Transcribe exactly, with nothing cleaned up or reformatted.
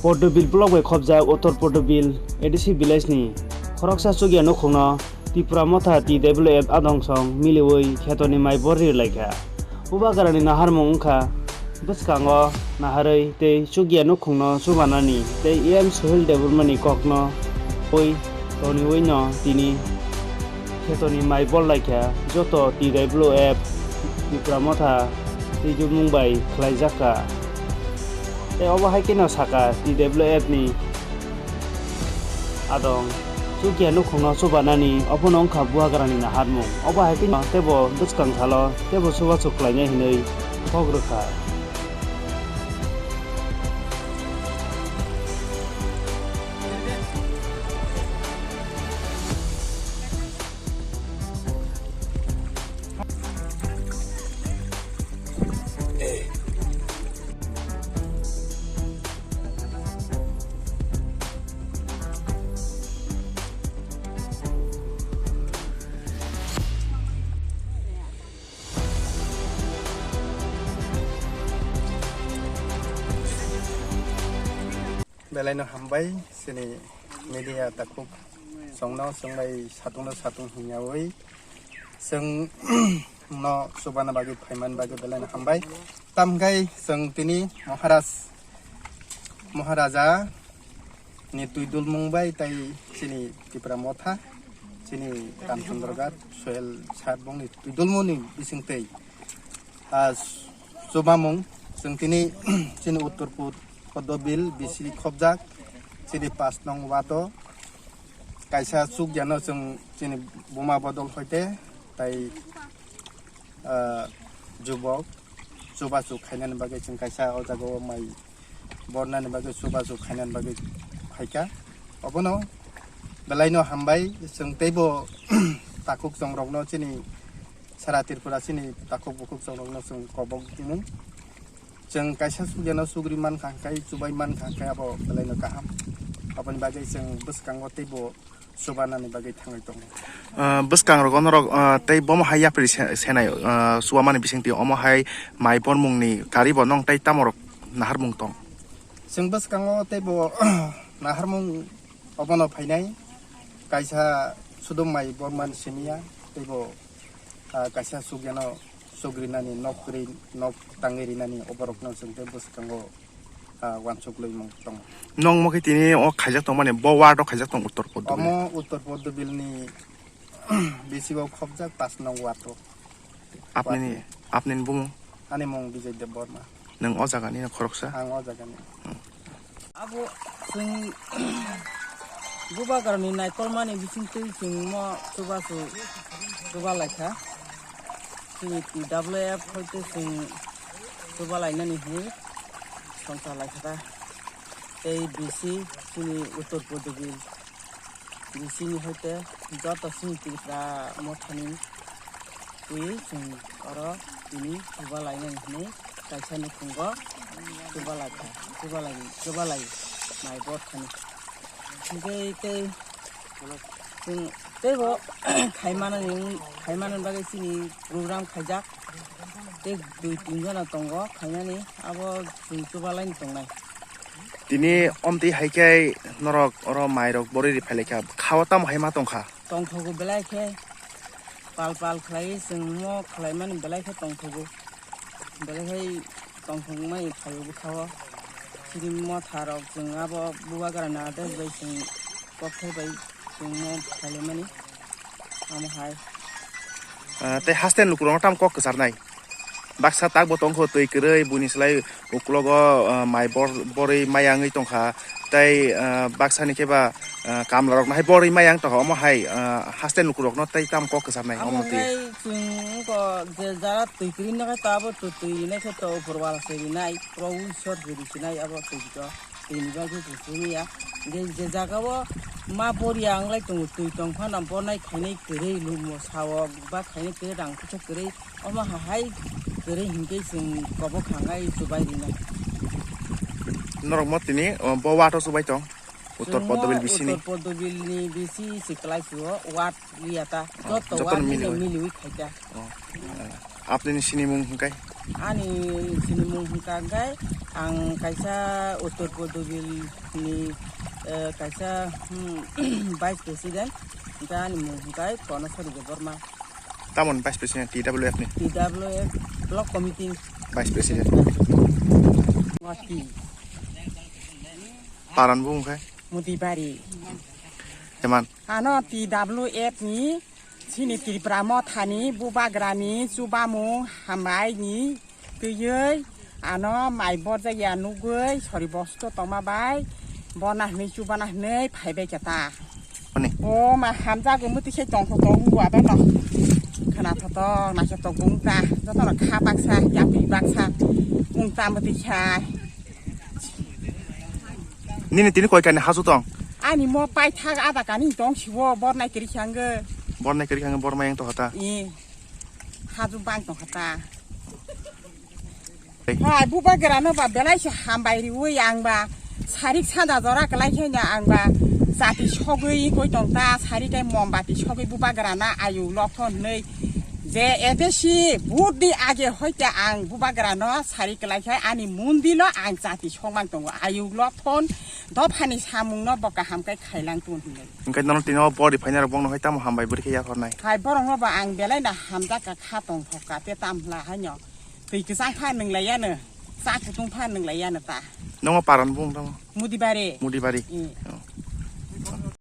Poddobil block bai khobjak Uttor Poddobil A D C village ni khoroksa chukya nukhungno Tipra Motha T W F adong song miliwi khetoni mai bor ri laikha. Bubagrani naharmung wngkha bwskango naharwi tei chukya nukhungno chubanani tei E M Sohil Debbarmani kokno ui toniwi no tini khetoni mai bor laikha joto T W F Tipra Motha twijlmung bai khlaijak kha. Tei obo hai kheno saka T W F ni adong chukya nukhungno chubanani obono wngkha bubagrani naharmung. Obo hai kheno teibo bwskang salo teibo chubachu khlainai hinwi kok rwkha. Belai no hambai chini media takhuk chwngno chwngbai satung no satung hwnyawi chwng no chubana bagwi phaimani bagwi belai no hambai. Tamgai chwng tini Maharaj Maharaja ni twi dulmung bai tai chini Tipra Motha, chini Ramchandra Ghat, Sohel Sar bongni twi dulmung ni bising twi, ah, chubamung chwng tini chini Uttor Pud-, Poddobil bisi khobjak, chini pas nong wado kaisa chukya no chwng chini buma bodol hoite tai ah, jubok chubachu khainani bagwi chwng kaisa o jaga o mai bornani bagwi chubachu khainani bagwi phaikha. Obono belai no hambai chwng teibo takhuk chongrokno chini sara Tripura chini takhuk bukhuk chongrokno chwng kobok mung. Chwng kaisa sugyano sugri mankha hwnkhe chubai mankha hwnkhe abo belai no kaham. Aboni bagwi chwng bwskango teibo chubanani bagwi thangwi tongo. Ah, bwskang rogo norok, ah, tei bomo hai yapri se-, senai, ah, chubamani bisingtwi omo hai mai bormungni karibo nong tei tamorok naharmung tong? Chwng bwskango teibo naharmung obono phainai kaisa sudum mai bormani simiya teibo, ah, kaisa sugyano sugrinani nok ri-, nok tangwi rinani oborokno chwng tei bwskango ah, uansuk lwimung tongo. Nong omo khe tini o khaijak tongmani, bo ward o khaijak tong Uttor Poddobil. Omo Uttor Poddobil ni bisingo khobjak pas nong ward o. Apnini, ward ni. Apnini bumung? Ani mung Bijay Debbarma. Nwng o jaga ni khoroksa? Ang o jaga ni. Hmm. Abo chwng bubagrani naikolmani bisingtwi chwng mo chubachu chuba laikha. Chini T W F hoite chwng chuba lainani hinwi songcha laikha ta. Tei B C chini Uttor Poddobil B C ni hoite joto chini Tripura mothani twi chwng oro tini chuba lainani hinwi kaisa nukhungo chuba laikha, chuba lai, chuba lai mai bor thani. Hingke tei chwng teibo khaimanani, khaimanani bagwi chini program khaijak. Tei dui tin jona tongo khainani, abo chwng chuba laini tongnai. Tini omtwi hai khe norok oro mairok borwi ri phai laikha, kha-o tamo hai ma tongkha? Tongthogo belai khe, pal pal khlaiwi chwng mo khlaimani belai khe tongthogo. Belai hai tongthokmani phaio bwkhao. Chini motharok chwng abo bubagra nahardes bai chwng kokthai bai chwngno phailaimani. Omo hai. Ah, tei haste lukurokno tamo kok kwcharnai? Baksa takbo tongkho twi kwrwi, buini slai uklogo, ah, mai bor-, borwi maya wngwi tongkha. Tei, ah, baksani khe ba, ah, kamlarokno hai borwi maya wng tongkha. Omo hai, ah, haste lukurokno tei tamo kok kwcharnai? Omo omo twi hai chwng wngkha je jara twi kwrwi nokha to abo twi rinai khe to upor wala se rinai, Probhu Ishwar je risinai abo twi to. Twini bagwi bo chumya. Hingke je jagao ma boriya wnglai tongo, twi tong phano bornai khainai kwrwi, lumo sao ba khainai kwrwi, rang kisa kwrwi, omo hai kwrwi hinkhe chwng kobok khangai chubai rinai. Norok mo tini, o, bo wato chubai tong? Uttor Chwngno Poddobil bisini? Uttor Poddobil ni bisi se kwlai chuo, ward liya ta. Oh, joto joto ward ni miliwi. Miliwi khaita. Oh. Apni ni sinimung hingkai? Ani sinimung hwnkha khe ang kaisa Uttor Podobil ni, eh, kaisa, hmm, vice president, hwnkhe ani mung hwnkha Konosori Debbarma. Tamoni vice president T W F ni? T W F block committee. Vice president. Wati. Paran bung khe? Mudibari. Eman. Ano T W F ni chini Tripura mothani bubagrani chubamung hambai ni twiwi ano mai borjaya nugwi sori bosto tongma bai bona hwnwi chubana hwnwi phaibai khe ta. Ani. O ma hamjago muti se tong tong bua ba no. Khana thotok na se tok bung ta joto no kha baksa yapri baksa ung ta muti kha. Nini tini koi kani hasu tong? Ani mo paithak ada kani tong siwo bornai kiri khange. Bornai kiri khange bormai yang to hata. I. Haju bang tong hata. Hey. Hai bubagra no ba belai se hambai riwi ang ba sarik sada jora kelai khe nya ang ba jati sogwi koi tong ta sarik kai mombati sogwi bubagra na ayu lokthon nei je A D C vote di age hoite ang bubagra no sarik kelai khe ani mundi no ang jati sogmang tongo ayu lokthon dophani samung no bo kaham kai khailang tun hinwi. Hingke nono tino body phaina rok bongno hai tamo hambai bwrwi khe yaphornai. Hai borok no ba ang belai na hamjak ka kha tong thok ka te tam hla haino. Twi kwchang pha nwnglai yano. Cha kutung pha nwnglai yano ta. Nongo paran bung tamo? Mudibari. Mudibari. Mm.